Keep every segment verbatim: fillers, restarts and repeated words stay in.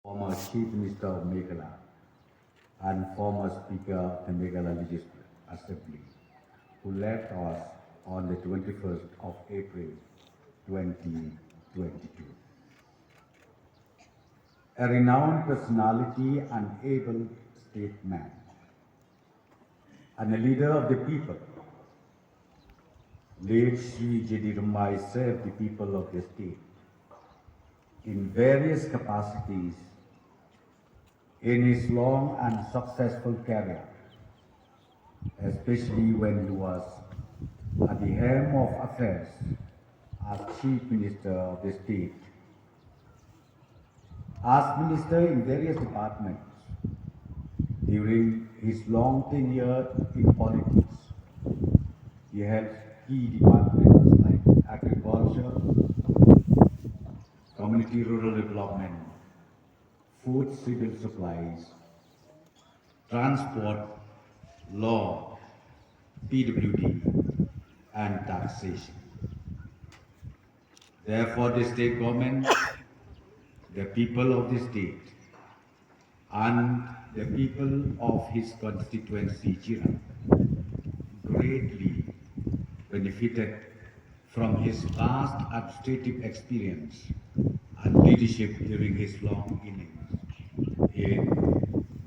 former Chief Minister of Meghalaya and former Speaker of the Meghalaya Legislative Assembly, who left us on the twenty-first of April twenty twenty-two. A renowned personality and able statesman, and a leader of the people, late Shri J D Rymbai served the people of the state in various capacities in his long and successful career, especially when he was at the helm of affairs as Chief Minister of the state. As minister in various departments, during his long tenure in politics, he held key departments like agriculture, community rural development, food civil supplies, transport, law, P W D, and taxation. Therefore, the state government, the people of the state, and the people of his constituency, Jirang, greatly benefited from his vast administrative experience and leadership during his long innings in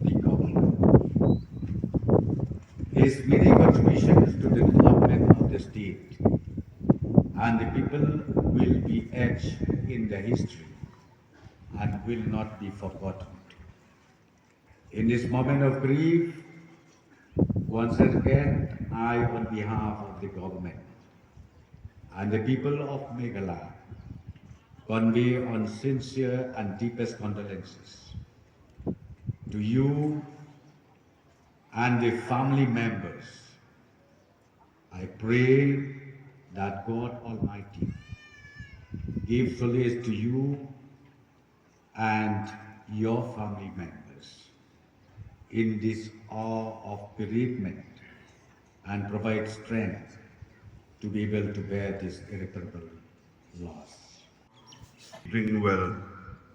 the government. His many contributions to the development of the state and the people will be etched in the history and will not be forgotten. In this moment of grief, once again, I, on behalf of the government and the people of Meghalaya, convey our sincere and deepest condolences to you and the family members. I pray that God Almighty give solace to you and your family members in this hour of bereavement and provide strength to be able to bear this irreparable loss. Dringwell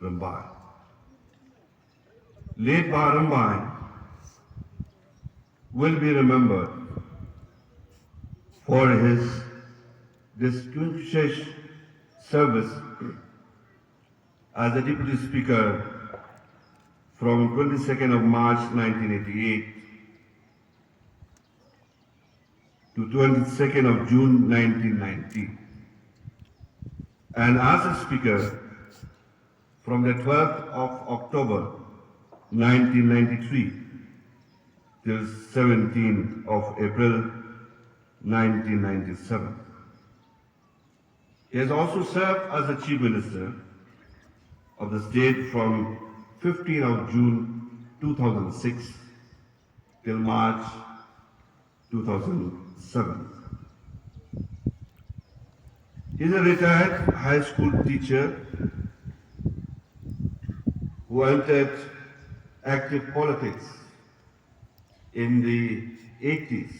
Rymbai. Late Bah Rymbai will be remembered for his distinguished service as the Deputy Speaker from twenty-second of March nineteen eighty-eight to twenty-second of June nineteen ninety, and as a Speaker from the twelfth of October nineteen ninety-three till seventeenth of April nineteen ninety-seven. He has also served as the Chief Minister of the state from fifteenth of June two thousand six till March two thousand seven. He is a retired high school teacher who entered active politics in the eighties.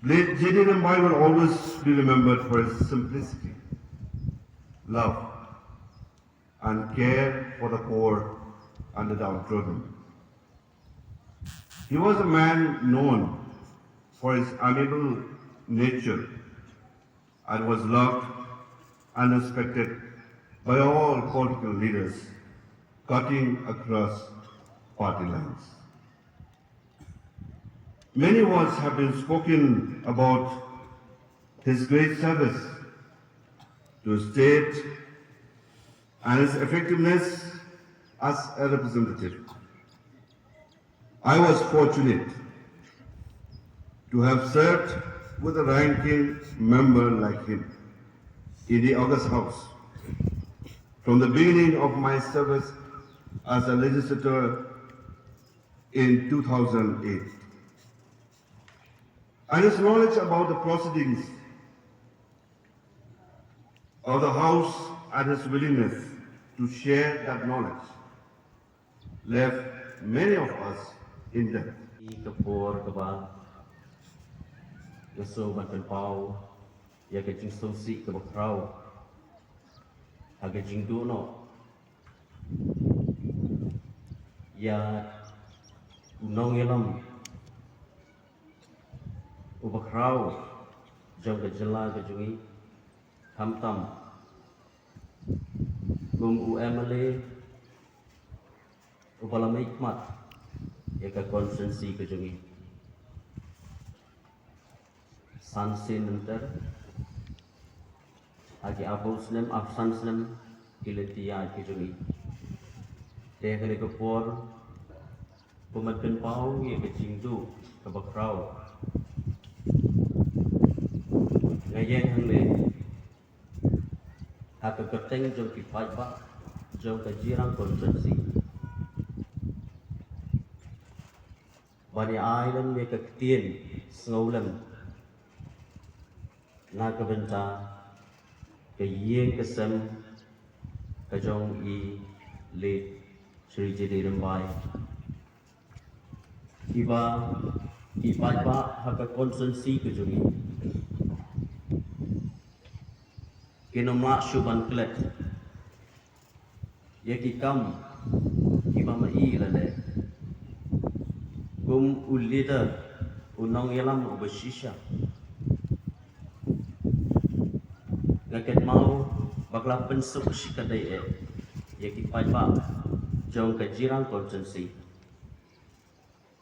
Late J D Rymbai will always be remembered for his simplicity, love, and care for the poor and the downtrodden. He was a man known for his amiable nature and was loved and respected by all political leaders, cutting across party lines. Many words have been spoken about his great service to the state and his effectiveness as a representative. I was fortunate to have served with a ranking member like him in the August House from the beginning of my service as a legislator in two thousand eight. And his knowledge about the proceedings of the House and his willingness to share that knowledge left many of us in doubt. Ka por kaba nga sngewbha ban pynpaw ïa ka jingsngewsih kaba khraw ha ka jingduh noh ïa u nongïalam uba khraw jong ka jylla ka jong ngi, khamtam kum u M L A uba la mihkhmat ïa ka constituency ka jong ngi. San sien nter ha ki arphew snem, arphew san snem ki lynti ïaid ki jong ngi. Te ha kane ka por, kumba pynpaw ïa ka jingduh kaba khraw, nga ïeng hangne ha ka kyrteng jong ki paidbah jong ka Jirang constituency, ban ïa ai lem ïa ka ktien sngewlem na ka bynta ka ïing ka sem ka jong i late Shri J D Rymbai, kiba ki paidbah ha ka constituency ka jong ngi kin ym lah shuh ban klet ïa ki kam kiba ma i la leh kum u leader, u nongïalam uba shisha. Nga kynmaw ba ka la pynsuk shikatdei eh ïa ki paidbah jong ka Jirang constituency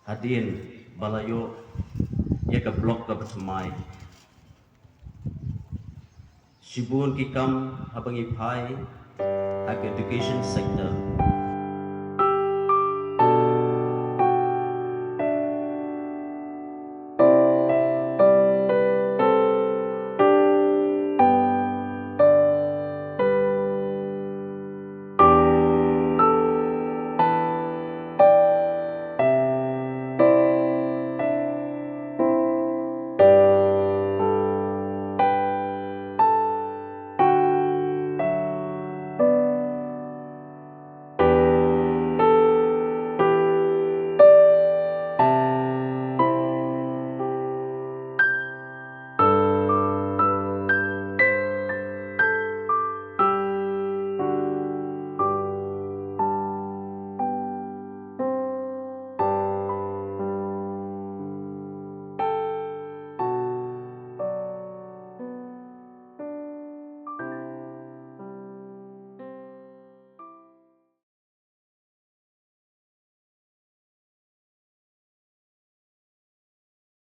hadien ba la ïoh ïa ka block kaba thymmai. Shibun ki kam haba ngi phai ha ka education sector,